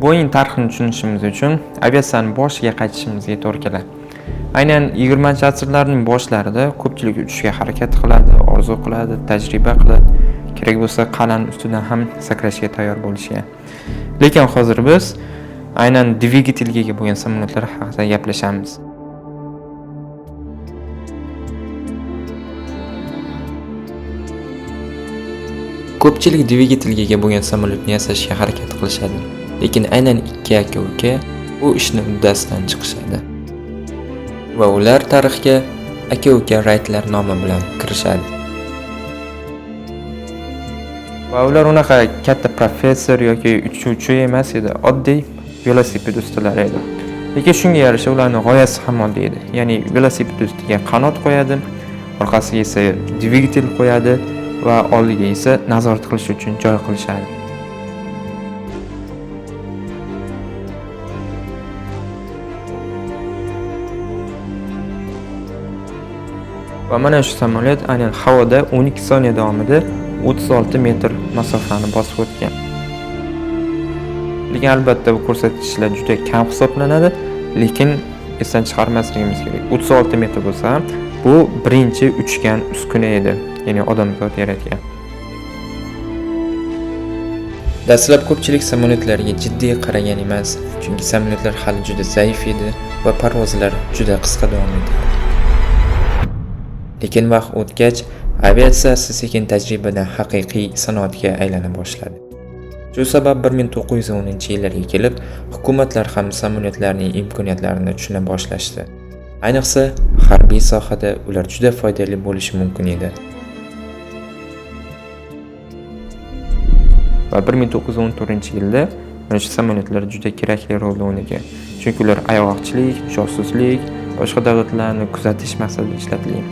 Boeing tarixini tushunishimiz uchun aviatsiyani boshiga qaytishimizga to'g'ri keladi. Aynan 20-asrlarning boshlarida ko'pchilik uchishga harakat qiladi, orzu qiladi, tajriba qiladi. Kerak bo'lsa qal'ani ustidan ham sakrashga tayyor bo'lishgan. Lekin hozir biz aynan dvigatelga ega bo'lgan samolyotlar haqida gaplashamiz. Ko'pchilik dvigatelga ega bo'lgan samolyotni yasashga harakat qilishadi. Lekin aynan ikki aka-uka bu ishni uddasidan chiqishadi. Va ular tarixga aka-uka Wrightlar nomi bilan kirishadi. Va ular unaqa katta professor yoki uchuvchi emas edi, oddiy velosiped ustalari edi. Lekin shunga yarasha ularning g'oyasi ham oddiy edi. Ya'ni velosiped ustiga qanot qo'yadi, orqasiga esa dvigatel qo'yadi va oldiga esa nazorat qilish uchun joy qilishadi. Va mana shu samolyot aynan havoda 12 soniya davomida 36 metr masofani bosib o'tgan. Lekin albatta bu ko'rsatkichlar juda kam hisoblanadi, lekin esdan chiqarmasligimiz kerak. 36 metr bo'lsa ham bu birinchi uchgan uskuna edi, ya'ni odamzod yaratgan. Dastlab ko'pchilik samolyotlarga jiddiy qaragan emas, chunki samolyotlar hali juda zaif edi va parvozlar juda qisqa davom etadi. Lekin vaqt o'tgach, aviatsiyasi sekin tajribadan haqiqiy sanoatga aylana boshladi. Shu sabab 1910-yillarga kelib, hukumatlar ham samolyotlarning imkoniyatlarini tushuna boshlashdi. Ayniqsa, harbiy sohada ular juda foydali bo'lishi mumkin edi. Va 1914-yilda mana shu samolyotlar juda kerakli rolni o'ynagan. Chunki ular ayg'oqchilik, josuslik, boshqa davlatlarni kuzatish maqsadida ishlatilgan.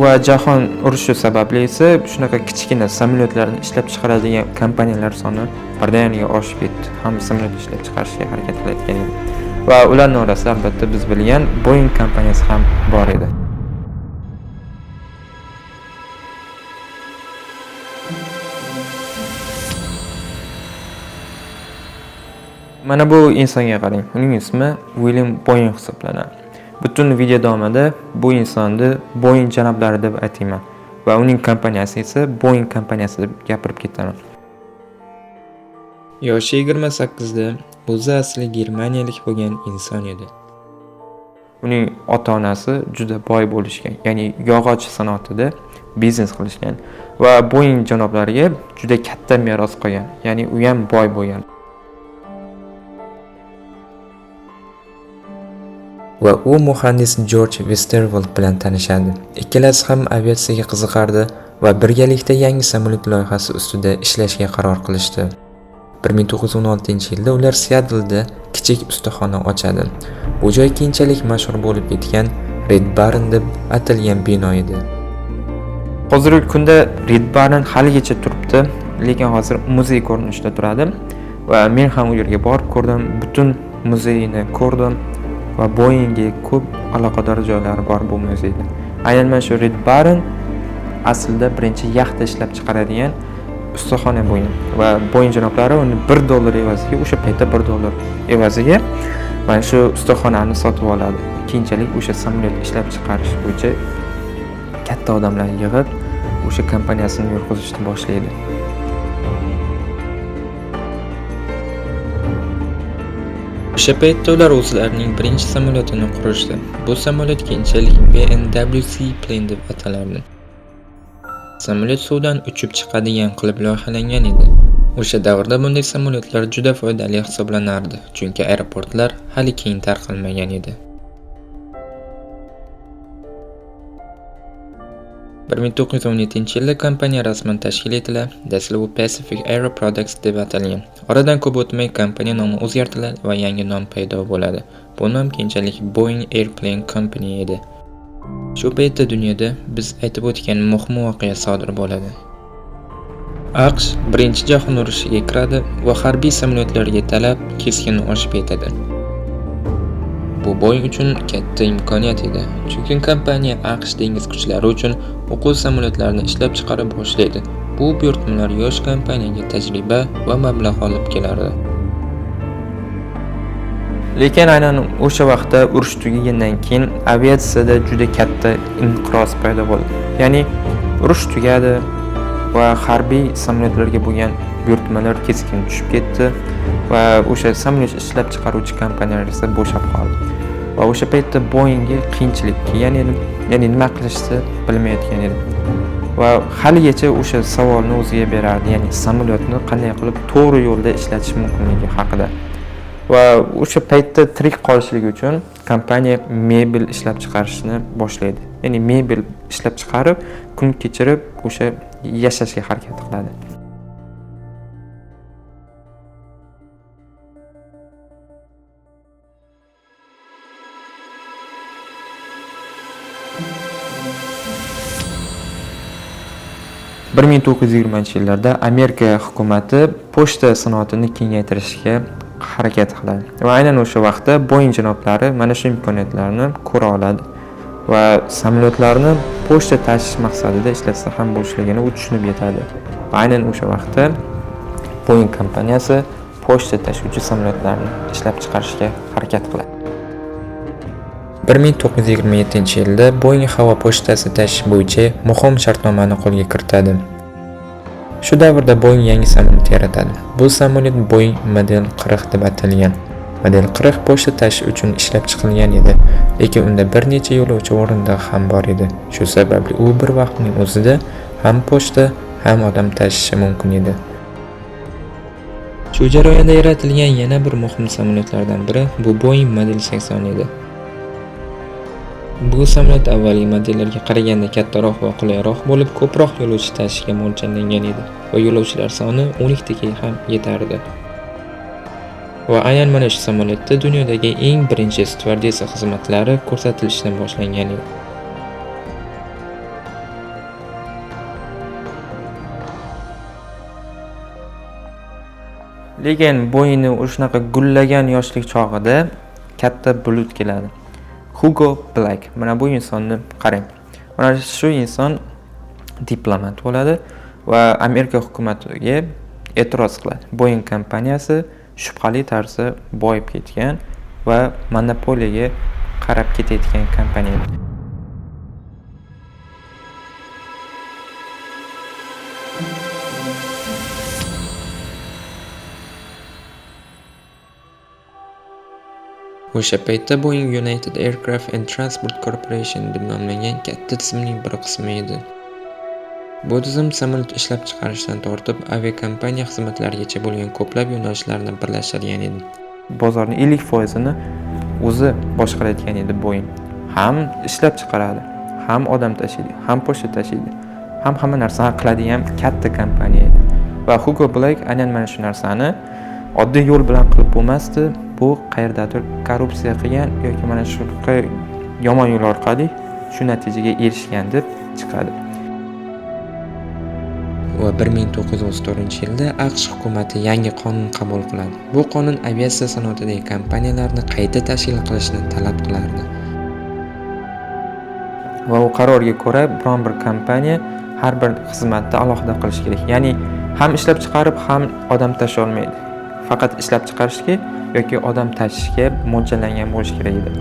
Va jahon urushi sababli esa shunaqa kichkina samolyotlarni ishlab chiqaradigan kompaniyalar soni birdaniga oshib ketdi. Hamma samolyot ishlab chiqarishga harakat qilayotgan edi. Va ularning orasida albatta biz bilgan Boeing kompaniyasi ham bor edi. Mana bu insonga qarang. Uning ismi William Boeing hisoblanadi. Butun video davomida bu insonni Boeing janoblari deb aytayman va uning kompaniyasi esa Boeing kompaniyasi deb gapirib ketaman. Yoshi 28 da, o'zi asli germaniyalik bo'lgan inson edi. Uning ota-onasi juda boy bo'lishgan, ya'ni yog'och sanoatida biznes qilishgan va Boeing janoblariga juda katta meros qolgan, ya'ni u ham boy bo'lgan. Va u muhandis George Westerwald bilan tanishadi. Ikkalasi ham aviatsiyaga qiziqardi va birgalikda yangi samolyot loyihasi ustida ishlashga qaror qilishdi. 1916-yilda ular Seattle'da kichik ustaxona ochadi. Bu joy keyinchalik mashhur bo'lib ketgan Red Baron deb atalgan bino edi. Hozirgi kunda Red Baron haligacha turibdi, lekin hozir muzey ko'rinishida turadi va men ham u yerga borib ko'rdim, butun muzeyni ko'rdim va Boeingga ko'p aloqador joylari bor bu muzeyda. Aynan mana shu Red Baron aslida birinchi yaxta ishlab chiqaradigan ustaxona bo'lgan va Boeing janoblari uni bir dollar evaziga, o'sha paytda bir dollar evaziga mana shu ustaxonani sotib oladi. Keyinchalik o'sha samolyot ishlab chiqarish bo'yicha katta odamlarni yig'ib, o'sha kompaniyasini yurg'izishni boshlaydi. O'sha paytda ular o'zlarining birinchi samolyotini qurishdi. Bu samolyot keyinchalik BMW Seaplane deb atalardi. Samolyot suvdan uchib chiqadigan qilib loyihalangan edi. O'sha davrda bunday samolyotlar juda foydali hisoblanardi, chunki aeroportlar hali keng tarqalmagan edi. 1917-yilda kompaniya rasman tashkil etiladi. Dastlab u Pacific Aero Products deb atalgan. Oradan ko'p o'tmay kompaniya nomi o'zgartiriladi va yangi nom paydo bo'ladi. Bu nom keyinchalik Boeing Airplane Company edi. Shu paytda dunyoda biz aytib o'tgan muhim voqea sodir bo'ladi. AQSh Birinchi jahon urushiga kiradi va harbiy samolyotlarga talab keskin oshib ketadi. Bu Boeing uchun katta imkoniyat edi, chunki kompaniya AQSh dengiz kuchlari uchun o'quv samolyotlarini ishlab chiqara boshlaydi. Bu buyurtmalar yosh kompaniyaga tajriba va mablag' olib kelardi. Lekin aynan o'sha vaqtda urush tugagandan keyin aviatsiyada juda katta inqiroz paydo bo'ldi. Ya'ni urush tugadi va harbiy samolyotlarga bo'lgan buyurtmalar keskin tushib ketdi va o'sha samolyot ishlab chiqaruvchi kompaniyalar esa bo'shab qoldi. Va o'sha paytda Boeingga qiyinchilik kelgan edi, ya'ni nima qilishni bilmayotgan edi. Va haligacha o'sha savolni o'ziga berardi, ya'ni samolyotni qanday qilib to'g'ri yo'lda ishlatish mumkinligi haqida. Va o'sha paytda tirik qolishligi uchun kompaniya mebel ishlab chiqarishni boshlaydi. Ya'ni mebel ishlab chiqarib, kun kechirib o'sha yashashga harakat qiladi. ...1920-yillarda Amerika hukumati pochta sanoatini kengaytirishga harakat qiladi. Va aynan o'sha vaqtda Boeing janoblari mana shu imkoniyatlarni ko'ra oladi va samolyotlarni pochta tashish maqsadida ishlatsa ham bo'lishligini u tushunib yetadi. Va aynan o'sha vaqtda Boeing kompaniyasi pochta tashuvchi samolyotlarni ishlab chiqarishga harakat qiladi. 1927-yilda Boeing havo pochtasi tashish bo'yicha muhim shartnomani qo'lga kiritadi. Shu davrda Boeing yangi samolyot yaratadi. Bu samolyot Boeing Model 40 deb atalgan. Model 40 pochta tashish uchun ishlab chiqilgan edi, lekin unda bir necha yo'lovchi o'rindig'i ham bor edi. Shu sababli u bir vaqtning o'zida ham pochta, ham odam tashishi mumkin edi. Shu jarayonda yaratilgan yana bir muhim samolyotlardan biri bu Boeing Model 80 edi. Bu samolyot avvalgi modellarga qaraganda kattaroq va qulayroq bo'lib, ko'proq yo'lovchi tashishga mo'ljallangan edi va yo'lovchilar soni 12 taga ham yetardi. Va aynan mana shu samolyotda dunyodagi eng birinchi styuardessa xizmatlari ko'rsatilishdan boshlangan edi. Lekin Boeingni o'shanaqa gullagan yoshlik chog'ida katta bulut keladi. Hugo Black. Mana bu insonni qarang. Mana shu inson diplomat bo'ladi va Amerika hukumatiga e'tiroz qiladi. Boeing kompaniyasi shubhali tarzda boyib ketgan va monopoliyaga qarab ketayotgan kompaniya edi. O'sha paytda Boeing United Aircraft and Transport Corporation deb nomlangan katta tizimning bir qismi edi. Bu tizim samolyot ishlab chiqarishdan tortib aviakompaniya xizmatlarigacha bo'lgan ko'plab yo'nalishlarni birlashtirgan edi. Bozorning 50%ni o'zi boshqarayotgan edi Boeing. Ham ishlab chiqaradi, ham odam tashiydi, ham pochta tashiydi, ham hamma narsani qiladigan katta kompaniya edi. Va Hugo Black aynan mana shu narsani oddiy yo'l bilan qilib bo'lmasdi. Bu qayerdadir korrupsiya qilgan yoki mana shu yomon yo'l orqali shu natijaga erishgan deb chiqadi. Va 1934-yilda AQSh hukumati yangi qonun qabul qiladi. Bu qonun aviatsiya sanoatidagi kompaniyalarni qayta tashkil qilishni talab qilardi. Va u qarorga ko'ra biron bir kompaniya har bir xizmatni alohida qilish kerak. Ya'ni ham ishlab chiqarib, ham odam tasha olmaydi. Faqat ishlab chiqarishga yoki odam tashishga mo'ljallangan bo'lish kerak edi.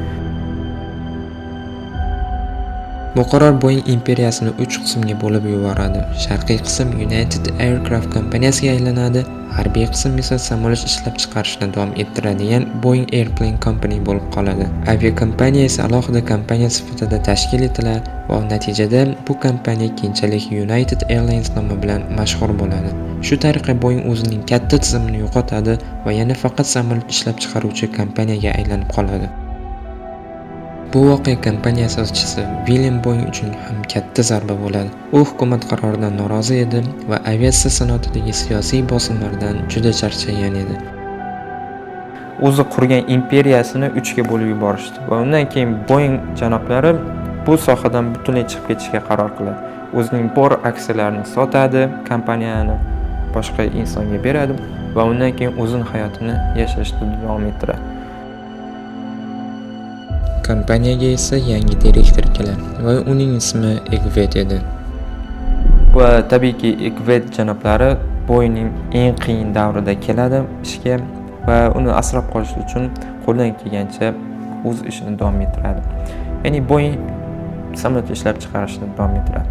Bu qaror Boeing imperiyasini 3 qismga bo'lib yuboradi. Sharqiy qism United Aircraft kompaniyasiga aylanadi, g'arbiy qism esa samolyot ishlab chiqarishni davom ettiradigan Boeing Airplane Company bo'lib qoladi. Aviakompaniya esa alohida kompaniya sifatida tashkil etiladi va natijada bu kompaniya keyinchalik United Airlines nomi bilan mashhur bo'ladi. Shu tariqa Boeing o'zining katta tizimini yo'qotadi va yana faqat samolyot ishlab chiqaruvchi kompaniyaga aylanib qoladi. Bu voqea kompaniya asoschisi William Boeing uchun ham katta zarba bo'ladi. U hukumat qaroridan norozi edi va aviatsiya sanoatidagi siyosiy bosimlardan juda charchagan edi. O'zi qurgan imperiyasini 3 ga bo'lib yuborishdi va undan keyin Boeing janoblari bu sohadan butunlay chiqib ketishga qaror qiladi. O'zining bor aksiyalarini sotadi, kompaniyani boshqa insonga beradi va undan keyin o'zining hayotini yashashda davom ettiradi. Kompaniyaga esa yangi direktor keladi va uning ismi Egvet edi. Va tabiiyki Egvet janoblari Boeingning eng qiyin davrida keladi ishga va uni asrab qolish uchun qo'ldan kelgancha o'z ishini davom ettiradi. Ya'ni Boeing samolyot ishlab chiqarishni davom ettiradi.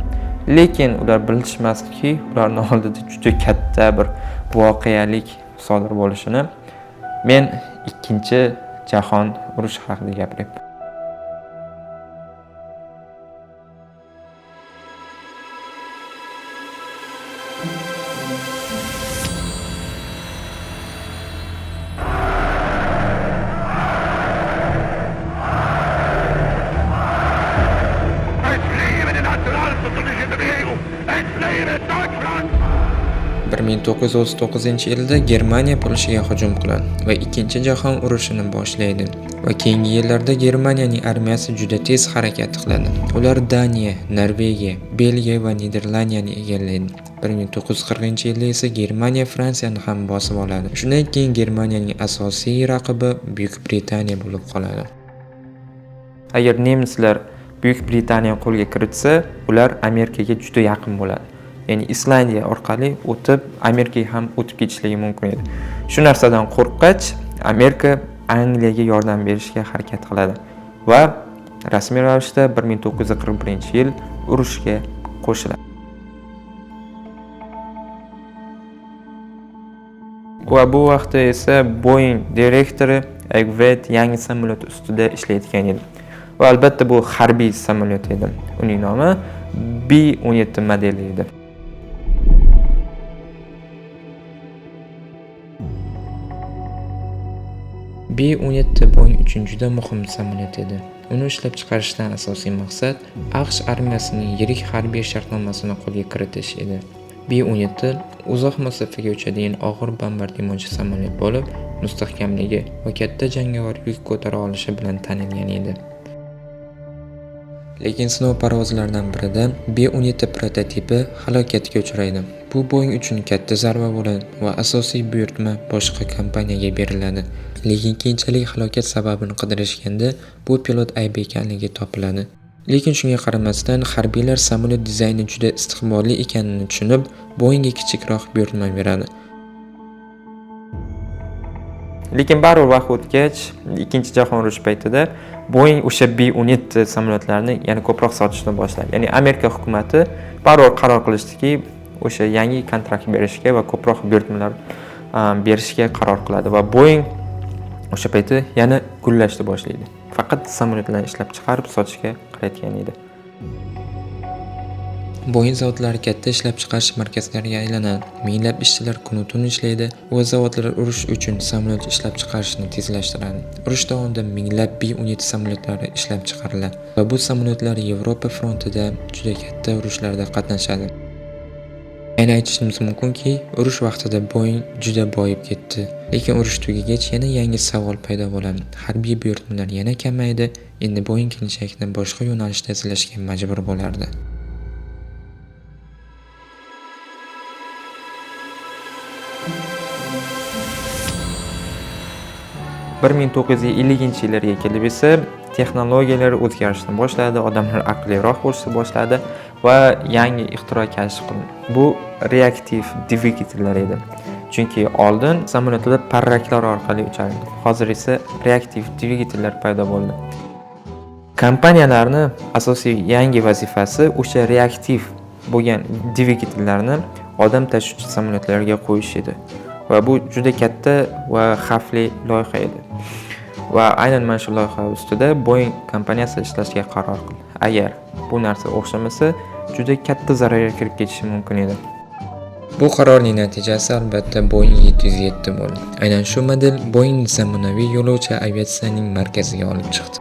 Lekin ular bilishmasdiki, ularning oldida juda katta bir voqealik sodir bo'lishini. Men Ikkinchi jahon urushi haqida gapiryapman. Bir 1939-yilda Germaniya Polshaga hujum qiladi va Ikkinchi jahon urushini boshlaydi. Va keyingi yillarda Germaniyaning armiyasi juda tez harakat qiladi. Ular Daniya, Norvegiya, Belgiya va Niderlandiyani egallaydi. 1940-yilda esa Germaniya Fransiyani ham bosib oladi. Shundan keyin Germaniyaning asosiy raqibi Buyuk Britaniya bo'lib qoladi. Agar nemislar Buyuk Britaniyani qo'lga kiritsa, ular Amerikaga juda yaqin bo'ladi. Ya'ni Islandiya orqali o'tib Amerikaga ham o'tib ketishligi mumkin edi. Shu narsadan qo'rqqach, Amerika Angliyaga yordam berishga harakat qiladi va rasmiy ravishda 1941-yil urushga qo'shiladi. Va bu vaqtda esa Boeing direktori Egvet yangi samolyot ustida ishlayotgan edi. Va albatta bu harbiy samolyot edi. Uning nomi B-17 modeli edi. B-17 Boeing uchun juda muhim samolyot edi. Uni ishlab chiqarishdan asosiy maqsad AQSh armiyasining yirik harbiy shartnomasini qo'lga kiritish edi. B-17 uzoq masofaga uchadigan og'ir bombardimonchi samolyot bo'lib, mustahkamligi va katta jangovar yuk ko'tara olishi bilan tanilgan edi. Lekin sinov parvozlaridan birida B-17 prototipi halokatga uchraydi. Bu Boeing uchun katta zarba bo'ladi va asosiy buyurtma boshqa kompaniyaga beriladi. Lekin keyinchalik halokat sababini qidirishganda bu pilot aybi ekanligi topiladi. Lekin shunga qaramasdan harbiylar samolyot dizayni juda istiqbolli ekanini tushunib, Boeingga kichikroq buyurtma beradi. Lekin baribir vaqt o'tgach, Ikkinchi jahon urushi paytida Boeing o'sha B-17 samolyotlarini yana ko'proq sotishni boshladi. Ya'ni Amerika hukumati baribir qaror qilishdiki, o'sha yangi kontrakt berishga va ko'proq buyurtmalar berishga qaror qiladi va Boeing o'sha payti yana gullashni boshlaydi. Faqat samolyotlarni ishlab chiqarib sotishga qarayotgan edi. Boeing zavodlari katta ishlab chiqarish markazlariga aylanadi. Minglab ishchilar kunu-tun ishlaydi va zavodlar urush uchun samolyot ishlab chiqarishni tezlashtiradi. Urush davomida minglab B-17 samolyotlari ishlab chiqariladi va bu samolyotlar Yevropa frontida juda katta urushlarda qatnashadi. Yana aytishimiz mumkinki, urush vaqtida Boeing juda boyib ketdi. Lekin urush tugagach yana yangi savol paydo bo'ladi. Harbiy buyurtmalar yana kamaydi. Endi Boeing kelachakni boshqa yo'nalishda izlashga majbur bo'lardi. Bir ming to'qqiz yuz ellikинchi yillarga kelib esa texnologiyalar o'zgarishni boshladi, odamlar aqlliroq bo'lishni boshladi va yangi ixtiro kashf qilindi. Bu reaktiv dvigatellar edi. Chunki oldin samolyotlar parraklar orqali uchardi. Hozir esa reaktiv dvigatellar paydo bo'ldi. Kompaniyalarning asosiy yangi vazifasi o'sha reaktiv bo'lgan dvigatellarni odam tashuvchi samolyotlarga qo'yish edi. Va bu juda katta va xavfli loyiha edi. Va aynan mana shu loyiha ustida Boeing kompaniyasi ishlashga qaror qildi. Agar bu narsa o'xshamasa, juda katta zararga kirib ketishi mumkin edi. Bu qarorning natijasi albatta Boeing 707 bo'ldi. Aynan shu model Boeing zamonaviy yo'lovchi aviatsiyasining markaziga olib chiqdi.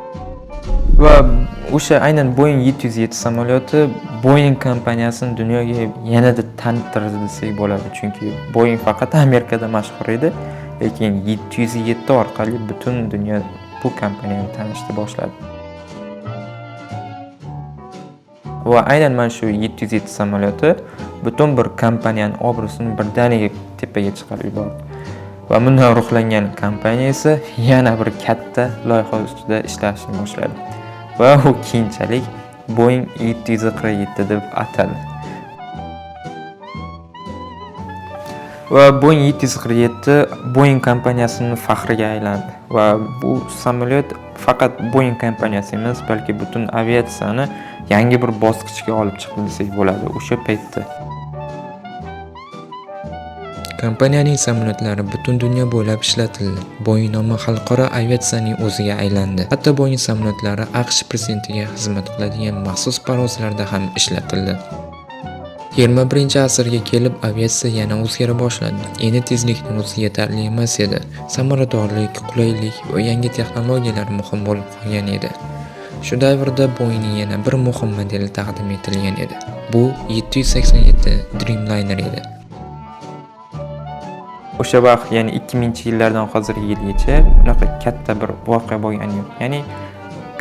Va o'sha aynan Boeing 707 samolyoti Boeing kompaniyasini dunyoga yanada tanittirdi desak bo'ladi. Chunki Boeing faqat Amerikada mashhur edi, lekin 707 orqali butun dunyo bu kompaniyani tanishni boshladi. Va aynan mana shu 707 samolyoti butun bir kompaniyaning obro'sini birdaniga tepaga chiqarib yubordi. Va bundan ruhlangan kompaniya esa yana bir katta loyiha ustida ishlashni boshladi. Va u keyinchalik Boeing 747 deb ataldi. Va Boeing 747 Boeing kompaniyasining faxriga aylandi va bu samolyot faqat Boeing kompaniyasi emas, balki butun aviatsiyani yangi bir bosqichga olib chiqdi desak bo'ladi o'sha paytda. Kompaniyaning samolyotlari butun dunyo bo'ylab ishlatildi. Boeing nomi xalqaro aviatsiyaning o'ziga aylandi. Hatto Boeing samolyotlari AQSh prezidentiga xizmat qiladigan maxsus parvozlarda ham ishlatildi. 21-asrga kelib aviatsiya yana o'zgara boshladi. Endi tezlikning o'zi yetarli emas edi. Samaradorlik, qulaylik va yangi texnologiyalar muhim bo'lib qolgan edi. Shu davrda Boeingning yana bir muhim modeli taqdim etilgan edi. Bu 787 Dreamliner edi. O'sha vaqt, ya'ni 2000-yillardan hozirgi yilgacha unaqa katta bir voqea bo'lgani yo'q. Ya'ni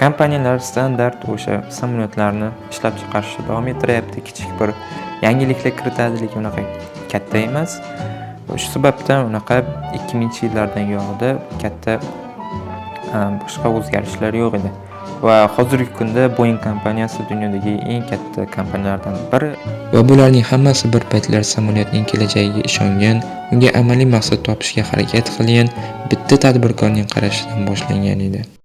kompaniyalar standart o'sha samolyotlarni ishlab chiqarishni davom ettiryapti. Kichik bir yangiliklar kiritadi, lekin unaqa katta emas. Shu sababdan unaqa 2000-yillardan yog'ida katta boshqa o'zgarishlar yo'q edi. Va hozirgi kunda Boeing kompaniyasi dunyodagi eng katta kompaniyalardan biri. Va bularning hammasi bir paytlar samolyotning kelajagiga ishongan, unga amaliy maqsad topishga harakat qilgan bitta tadbirkorning qarashidan boshlangan edi.